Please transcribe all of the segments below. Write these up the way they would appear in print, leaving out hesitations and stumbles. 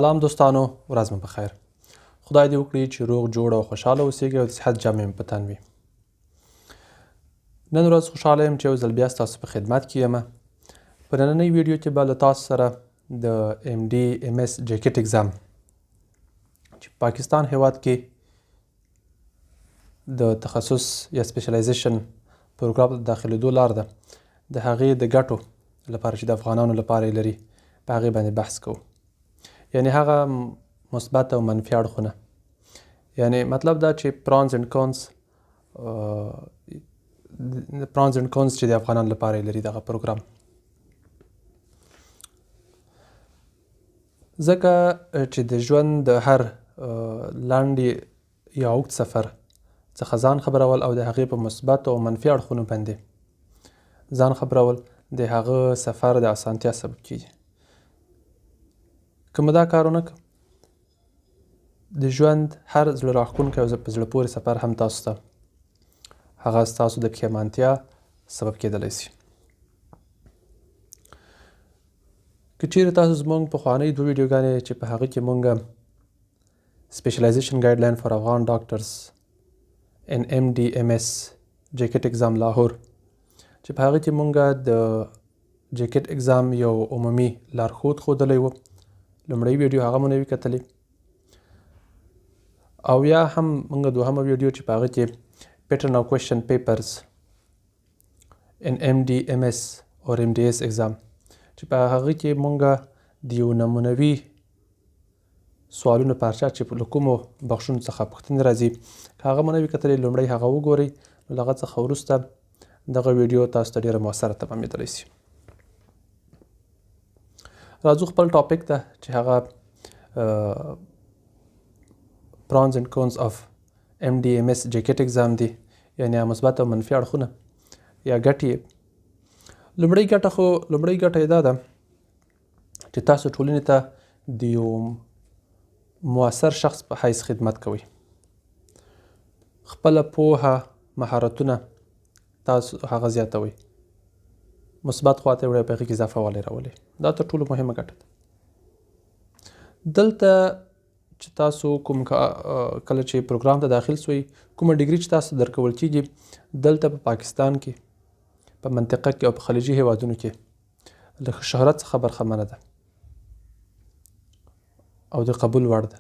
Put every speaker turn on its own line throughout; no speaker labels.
سلام دوستانو، ورځ مو په خیر. خدای دې وکړي چې روغ جوړ او خوشحاله اوسېږئ او د صحت جامې مو په تن وي. نن ورځ خوشحاله یم چې یو ځل بیا ستاسو په خدمت کې یم. په نننۍ ویډیو کې به له تاسو سره د ایم ډي ایم اس جیکټ اگزام چې پاکستان هیواد کې د تخصص یا سپیشلایزیشن پروګرام ته داخلېدو لار ده، د هغې د ګټو لپاره چې د افغانانو لپاره یې لري، په هغې باندې بحث کوو. یعنی هغه مثبت او منفي اړخونه، یعنی مطلب دا چې پرانز اند کونز، پرانز اند کونز چې د افغانانو لپاره یې لري دغه پروګرام. ځکه چې د ژوند د هر لنډ یا اوږد سفر څخه ځان خبرول او د هغې په مثبتو او منفي اړخونو باندې ځان خبرول د هغه سفر د اسانتیا سبب کیږي. که مو دا کار ونه کړ، د ژوند هر زړه راښکونکی او په زړه پورې سفر هم تاسو ته هغه ستاسو د پښیمانتیا سبب کېدلی شي. که چیرې تاسو زموږ پخوانۍ دوه ویډیوګانې چې په هغه کې مونږ سپیشلایزیشن ګایډلاین فار افغان ډاکټرز ان ایم ډي ایم اس جیکټ اگزام لاهور، چې په هغه کې مونږ د جیکټ اگزام یو عمومي لارښود ښودلی و، لومړۍ ویډیو هغه مو نه وي کتلې، او یا هم مونږ دوهمه ویډیو چې په هغه کې پیټرن او کوېشن پیپرز ان ایم ډي ایم اس او ایم ډي اس اگزام، چې په هغه کې مونږ د یو نمونوي سوالونو پارچه چې له کومو بخشونو څخه پوښتنې راځي، که هغه مو نه وي کتلې لومړی هغه وګورئ، نو له هغه څخه وروسته دغه ویډیو تاسو ته ډېره موثره تمامېدلی شي. راځو خپل ټاپک ته چې هغه پرانز اند کونز اف ایم ډي ایم اس جیکټ اگزام دی، یعنی مثبت او منفي اړخونه یا ګټې. لومړۍ ګټه خو لومړۍ ګټه یې دا ده چې تاسو ټولنې ته د یو موثر شخص په حیث خدمت کوئ. خپله پوهه، مهارتونه تاسو هغه زیاتوئ، مثبت خواته یې وړئ، په هغې کې اضافه والی راولئ. دا تر ټولو مهمه ګټه ده. دلته چې تاسو کوم کله چې پروګرام ته داخل سوئ، کومه ډیګري چې تاسو درکول کیږي دلته په پاکستان کې، په منطقه کې او په خلیجي هیوادونو کې له ښه شهرت څخه برخمنه ده او د قبول وړ ده.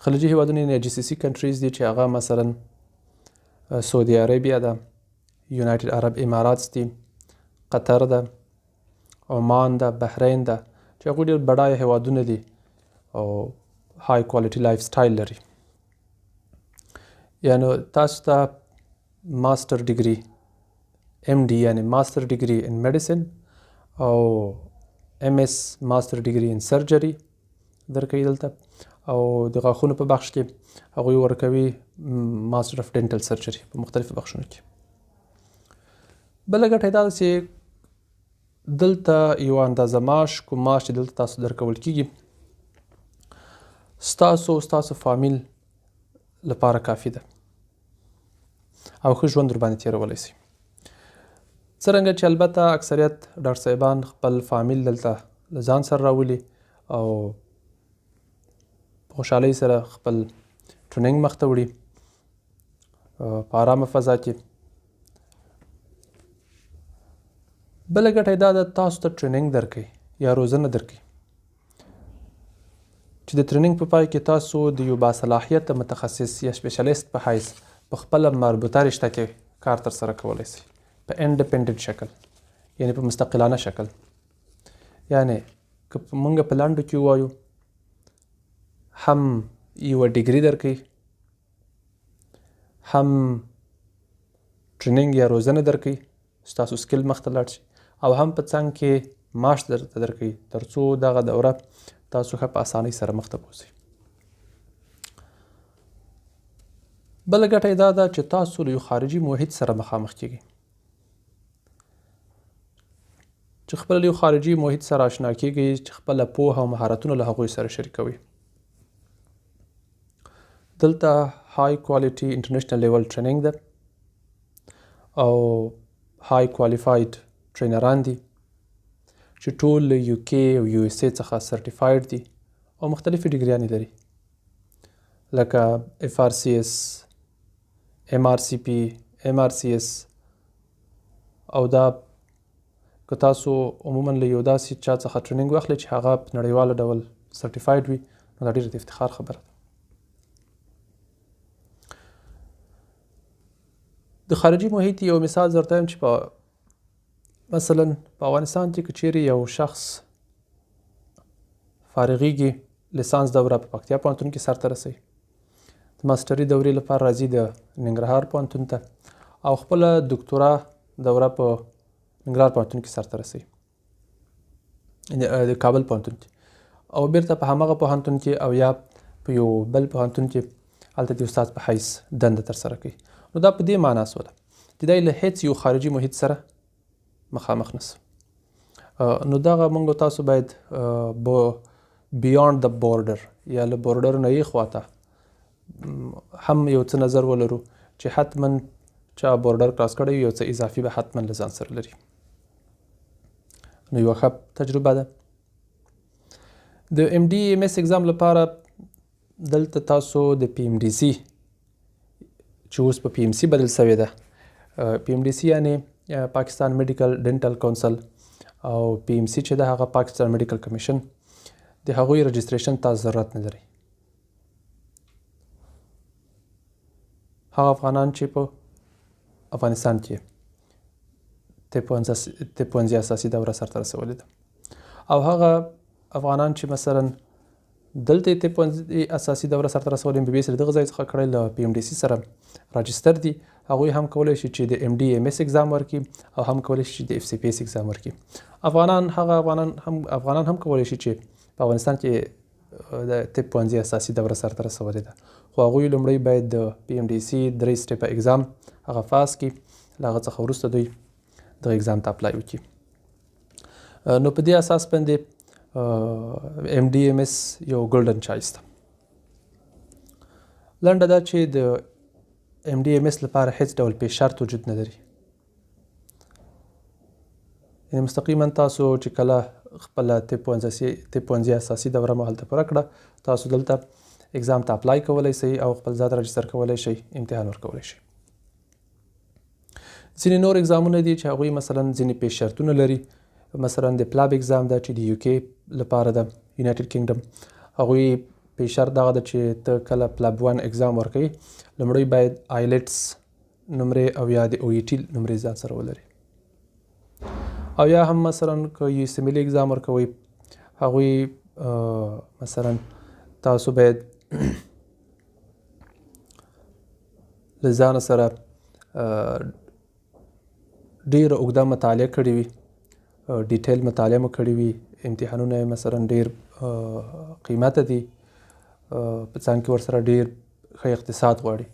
خلیجي هیوادونه یعنی جي سي سي کنټریز دي چې هغه مثلا سعودي عربیا ده، یونایټډ عرب اماراتس دي، قطر ده، عمان ده، بحرین ده، چې هغوی ډېر بډایه هیوادونه دي او های کوالټي لایف سټایل لري. یعنی تاسو ته ماستر ډیګري ایم ډي یعنی ماستر ډیګري ان میډیسن او ایم اس ماستر ډیګري ان سرجري درکوي دلته، او د غاښونو په بخش کې هغوی ورکوي ماستر اف ډینټل سرجري په مختلفو بخشونو کې. بله ګټه یې دا ده چې دلته یو اندازه معاش، کوم معاش چې دلته تاسو درکول کیږي، ستاسو فامیل لپاره کافي ده او ښه ژوند ورباندې تېرولی شي. څرنګه چې البته اکثریت ډاکټر صاحبان خپل فامیل دلته له ځان سره راولي او په خوشحالۍ سره خپل ټریننګ مخته وړي په آرامه فضا کې. بله ګټه یې دا ده تاسو ته ټریننګ درکوي یا روزنه درکوي چې د ټریننګ په پای کې تاسو د یو باصلاحیت متخصص یا سپیشلیست په حیث په خپله مربوطه رشته کې کار ترسره کولی شئ، په انډیپندنټ شکل، یعنی په مستقلانه شکل. یعنی که مونږ په لنډو کې ووایو، هم یوه ډیګري درکوي، هم ټریننګ یا روزنه درکوي ستاسو سکیل مخته لاړ شي، او هم په څنګ کې معاش درته درکوي ترڅو دغه دوره تاسو ښه په اسانۍ سره مخته بوځئ. بله ګټه یې دا ده چې تاسو له یو خارجي محیط سره مخامخ کیږئ، چې خپل له یو خارجي محیط سره آشنا کیږئ، چې خپله پوهه او مهارتونه له هغوی سره شریکوئ. دلته های کوالټي انټرنیشنل لیول ټریننګ ده او های کوالیفاید ټرینران دي چې ټول له یو کې او یو اس ای څخه سرټیفاید دي او مختلفې ډیګریانې لري لکه اف آر سی اس، ایم آر سی پی، ایم آر سی اس. او دا که تاسو عموما له یو داسې چا څخه training واخلئ چې هغه په نړیواله ډول certified وي، نو دا ډېره د افتخار خبره ده. د خارجي محیط یو مثال زه درته وایم چې په مثلا په افغانستان کې که چیرې یو شخص فارغیږي، لیسانس دوره په پکتیا پوهنتون کې سرته رسوي، د ماسټري دورې لپاره راځي د ننګرهار پوهنتون ته او خپله دکتورا دوره په ننګرهار پوهنتون کې سرته رسوي، د کابل پوهنتون کې، او بیرته په هماغه پوهنتون کې او یا په یو بل پوهنتون کې هلته د استاد په حیث دنده ترسره کوي. نو دا په دې معنا سوله چې دی له هیڅ یو خارجي محیط سره مخامخ نه سو. نو دغه موږ تاسو باید beyond the border یا له border نه یې خواته هم یو څه نظر ولرو چې حتما چا border cross کړی یو څه اضافي به حتما له ځان سره لري. نو یوه ښه تجربه ده. د ایم ډي ایم اس exam لپاره دلته تاسو د پی ایم ډي سي چې اوس په پی ایم سي بدل شوې ده، پی ایم ډي سي یعنی پاکستان میډیکل ډینټل کونسل، او پی ایم سي چې ده هغه پاکستان میډیکل کمیشن، د هغوی registration تاسو ضرورت نه لري. هغه افغانان چې په افغانستان کې طب پوهنځي اساسي دوره سرته رسولې ده، او هغه افغانان چې مثلا دلته یې طب پوهنځي اساسي دوره سرته رسولې، ایم بي بي اس له دغه ځای څخه کړی، له پی ایم ډي سي سره register دي، هغوی هم کولی شي چې د ایم ډي ایم اس exam ورکړي او هم کولی شي چې د اف سي پي اس exam ورکړي. افغانان هغه افغانان هم افغانان هم کولی شي چې په افغانستان کې د طب پوهنځي اساسي دوره سرته رسولې ده، خو هغوی لومړی باید د پی ایم ډي سي درې step exam هغه پاس کړي، له هغه څخه وروسته دوی دغه exam ته apply وکړي. نو په دې اساس باندې ایم ډي ایم اس یو golden choice ده. لنډه دا چې د ایم ډي ایم اس لپاره هیڅ ډول پیش شرط وجود نه لري، یعنی مستقیما تاسو چې کله خپله طب پوهنځي اساسي دوره مو هلته پوره کړه، تاسو دلته exam ته apply کولی شئ او خپل ځان register کولی شئ، امتحان ورکولی شئ. ځینې نور exam ونه دي چې هغوی مثلا ځینې پیش شرطونه لري، مثلا د PLAB exam ده چې د یو کې لپاره ده، United Kingdom، هغوی پیش شرط دغه ده چې ته کله PLAB 1 exam ورکوي لومړی باید آیلټس نمرې او یا د او ای ټي نمرې ځان سره ولري، او یا هم مثلا که یو سیملي exam ورکوي هغوی مثلا تاسو باید له ځانه سره ډېره اوږده مطالعه کړې وي، detail مطالعه مو کړې وي، امتحانونه یې مثلا ډېر قیمته دي، په ځان کې ورسره ډېر ښه اقتصاد غواړي.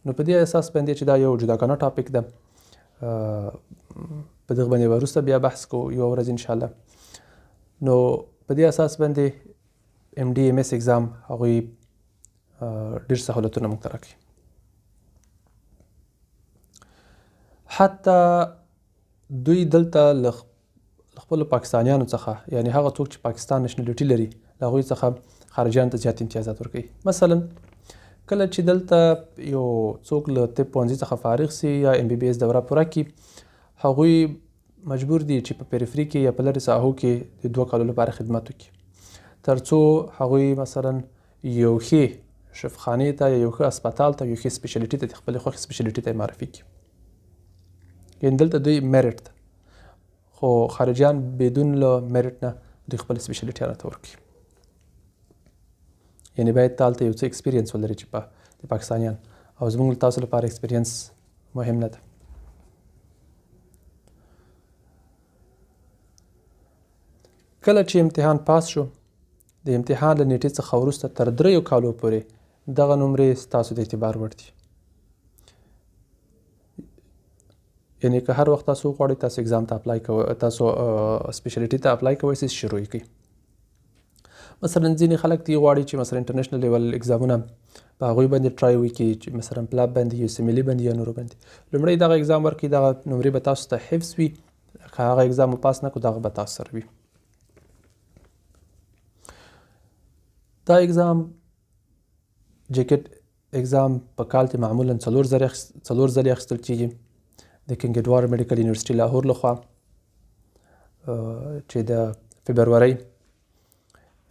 نو په دې اساس باندې چې دا یو جداګانه topic ده، په دغه باندې به وروسته بیا بحث کوو یوه ورځ انشاءالله. نو په دې اساس باندې ایم ډي ایم اس exam هغوی ډېر سهولتونه موږ ته راکوي. حتی دوی دلته له خپلو پاکستانیانو څخه، یعنی هغه څوک چې پاکستان nationality لري، له هغوی څخه خارجیانو ته زیات امتیازات ورکوي. مثلا کله چې دلته یو څوک له طب پوهنځي څخه فارغ سي یا ایم بي بي اس دوره پوره کړي، هغوی مجبور دي چې په periphery کې یا په لرې ساحو کې د 2 کالو لپاره خدمت وکړي، ترڅو هغوی مثلا یو ښې شفخانې ته یا یو ښه هسپتال ته یو ښې specialty ته د خپلې خوښې specialty ته معرفي کړي. یعنې دلته دوی merit ده، خو خارجیان بدون له merit نه دوی خپل specialty ته ورکوي. یعنې باید ته هلته یو څه experience ولري چې په د پاکستانیان، او زموږ له تاسو لپاره experience مهم نه ده. کله چې امتحان پاس شو، د امتحان له نیټې څخه وروسته تر 3 کالو پورې دغه نمرې ستاسو د اعتبار وړ دي. یعنې که هر وخت تاسو وغواړئ تاسو exam ته apply کوئ، تاسو specialty ته apply کوئ چې شروع یې کړئ. مثلا ځینې خلک دي غواړي چې مثلا international level exam ونه په هغوی باندې try وکړي، چې مثلا PLAB باندې، یو سیملي باندې یا نورو باندې. لومړی دغه exam ورکړي، دغه نمرې به تاسو ته حفظ وي، که هغه exam مو پاس نه کړو دغه به تاسو سره وي. دا اګزام جیکټ اګزام په کال کې معمولا څلور ځلې اخیستل کیږي د کینګ اډوارډ میډیکل یونیورسټي لاهور لخوا، چې د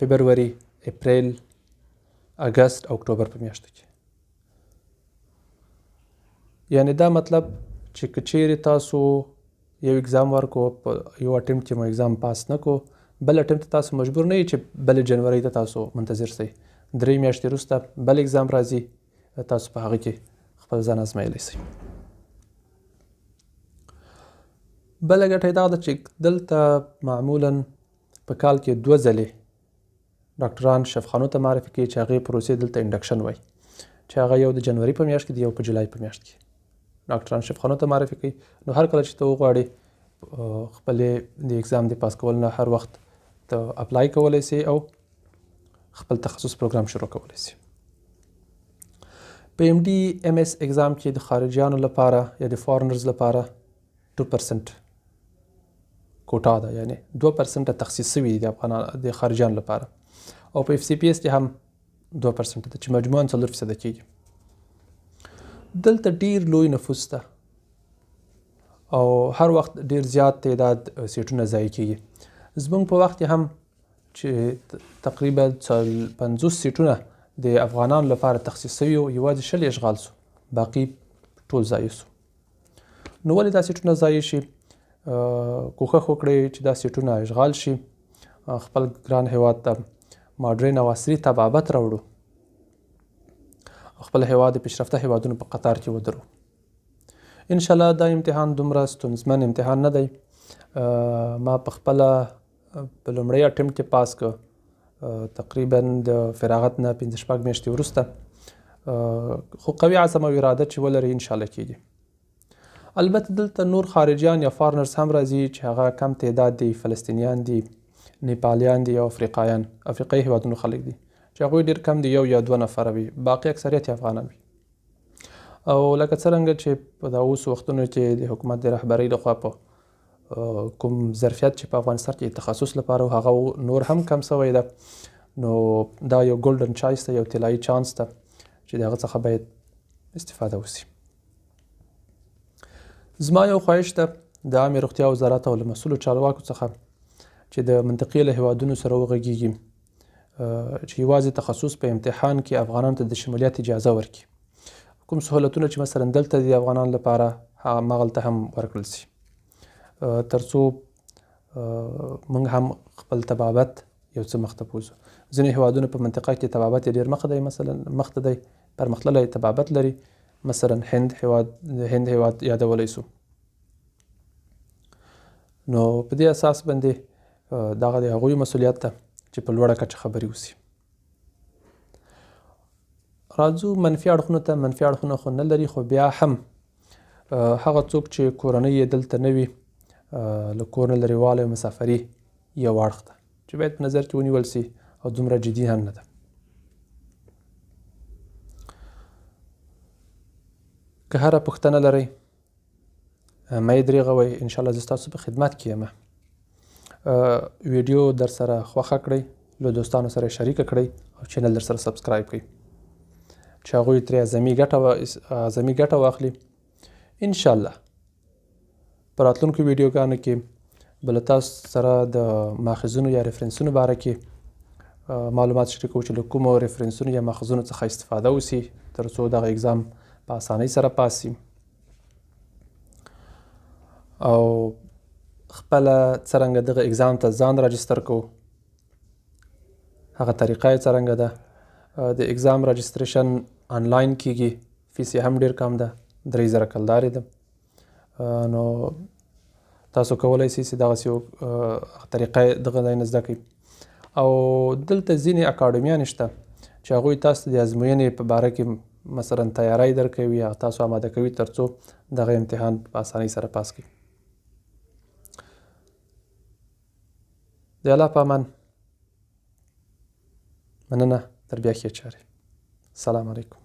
فبروري، اپریل، اګست او اکتوبر په میاشتو کې. یعنی دا مطلب چې که چیرې تاسو یو اګزام ورکو، په یو اټمپټ کې مو اګزام پاس نه کو، بل اټمپټ ته تاسو مجبور نه یئ چې بلې جنورۍ ته تاسو منتظر سئ. 3 میاشتې وروسته بل اګزام راځي، تاسو په هغه کې خپل ځان ازمایلی سئ. بله ګټه یې دا ده چې دلته معمولا په کال کې 2 ځلې ډاکټران شفخانو ته معرفي کوي، چې هغې پروسې دلته انډکشن وایي، چې هغه یو د جنوري په میاشت کې دی، یو په جولای په میاشت کې ډاکټران شفخانو ته معرفي کوي. نو هر کله چې ته وغواړې خپلې د اګزام د پاس کول نه هر وخت ته اپلای کولی سي او خپل تخصص پروګرام شروع کولی سي. په ایم ډي ایم اس اګزام کې د خارجیانو لپاره یا د فارنرز لپاره 2% کوټا ده، یعنی 2% تخصیص شوي دي د افغانانو د خارجیانو لپاره، او په اف سي پي اس کې هم 2% ده چې مجموعاً 4% کېږي. دلته ډیر لوی نفوس ده او هر وخت ډیر زیات تعداد سیټونه ضایع کیږي. زموږ په وخت کې هم چې تقریبا 50 سیټونه د افغانانو لپاره تخصیص شوي وو، یوازې 20 اشغال سو، باقي ټول ضایع سو. نو ولې دا سیټونه ضایع شي؟ کوښښ وکړئ چې دا سیټونه اشغال شي، خپل ګران هیواد ته ماډرن او عصري طبابت راوړو، خپل هیواد د پیشرفته هیوادونو په قطار کې ودرو. انشاءالله دا امتحان دومره ستونزمن امتحان نه دی. ما په خپله په لومړۍ اټمپټ کې پاس که، تقریبا د فراغت نه 5-6 میاشتې وروسته، خو قوي عزم او اراده چې ولري انشاءالله کېږي. البته دلته نور خارجیان یا فارنرز هم راځي چې هغه کم تعداد دي، فلسطینیان دي، نیپالیان دي او افریقایان، افریقایي هیوادونو خلک دي چې هغوی ډېر کم دي، 1 یا 2 نفره وي، باقي اکثریت یې افغانان وي. او لکه څرنګه چې په دا اوس وختونو کې د حکومت د رهبرۍ لخوا په کوم ظرفیت چې په افغانستان کې تخصص لپاره و، هغه نور هم کم سوی ده، نو دا یو ګولډن چایس ده، یو طلایي چانس ده چې د هغه څخه باید استفاده وسي. زما یو خواهش ده د عامې روغتیا وزارت او له مسؤلو چارواکو څخه چې د منطقې له هیوادونو سره وغږیږي چې یوازې تخصص په امتحان کې افغانانو ته د شمولیت اجازه ورکړي، کوم سهولتونه چې مثلا دلته د افغانانو لپاره هماغلته هم ورکړل سي، ترڅو موږ هم خپل طبابت یو څه مخته بوځو. ځینې هیوادونه په منطقه کې طبابت یې ډېر مخه دی، مثلا مخته دی، پرمختللی طبابت لري، مثلا هند هیواد یادولی سو. نو په دې اساس باندې دغه د هغوی مسؤلیت ده چې په لوړه کچه خبرې وسي. راځو منفي اړخونو ته. منفي اړخونه خو نه لري، خو بیا هم هغه څوک چې کورنۍ یې دلته نه وي، له کور نه لرېوالی او مسافري یو اړخ ده چې باید په نظر کې ونیول سي او دومره جدي هم نه ده. که هره پوښتنه لرئ مه یې درېغوئ، انشاءالله زه ستاسو په خدمت کې یم. ویډیو در سره خوښه کړئ، له دوستانو سره شریکه کړئ او چینل در سره سبسکرایب کړئ چې هغوی ترې اعظمي ګټه واخلي. انشاءالله په راتلونکو ویډیوګانو کې به له تاسو سره د ماخذونو یا ریفرنسونو باره کې معلومات شریکوو چې له کومو ریفرنسونو یا ماخذونو څخه استفاده وسي ترڅو دغه اګزام په اسانۍ سره پاس سي او خپله څرنګه دغه اګزام ته ځان راجستر کو، هغه طریقه یې څرنګه ده. د اګزام راجستریشن آنلاین کیږي، فیس یې هم ډیر کم ده، 3000 کلدارې ده. نو تاسو کولی شئ چې دغسې یو طریقه یې دغه ځای نه زده کړئ. او دلته ځینې اکاډمیانې شته چې هغوی تاسو ته د ازموینې په باره کې مثلا تیاری درکوي یا تاسو آماده کوي ترڅو دغه امتحان په اسانۍ سره پاس کړئ. د الله په امان، مننه، تر بیا ښې چارې. سلام علیکم.